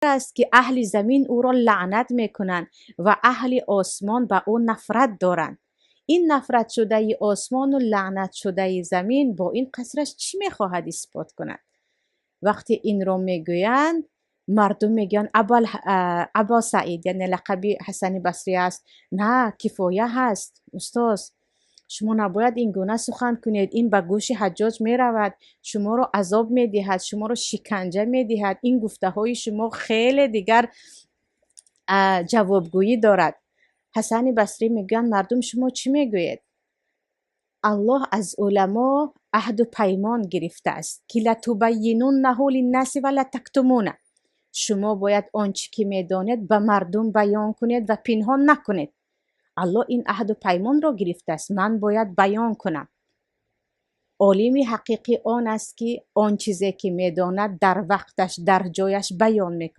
Аст, ки аҳли замин ӯро лаънат мекунанд ва аҳли осмон ба ӯ нафрат доранд. Ин нафратшудаи осмону лаънатшудаи замин бо ин қасраш чӣ мехоҳад исбот кунад? Вақте инро мегӯянд, мардум мегӯянд: Або Саид, яъне лақаби Ҳасани Басрӣ аст, на кифоя ҳаст, устоз, шумо набояд ин гуна сухан кунед, ин ба гӯши Ҳаҷҷоҷ меравад, шуморо азоб медиҳад, шуморо шиканҷа медиҳад, ин гуфтаҳои шумо хеле дигар ҷавобгӯӣ дорад. Ҳасани Басрӣ мегӯянд: мардум, шумо чӣ мегӯед? Аллоҳ аз уламо аҳду паймон гирифтааст, ки латубайинуннаҳу линнаси ва латактумуна, шумо бояд он чӣ ки медонед, ба мардум баён кунед ва пинҳон накунед. Аллоҳ ин аҳду паймонро гирифтааст, ман бояд баён кунам. Олими ҳақиқӣ он аст, ки он чизе ки медонад, дар вақташ, дар ҷояш баён мекунад.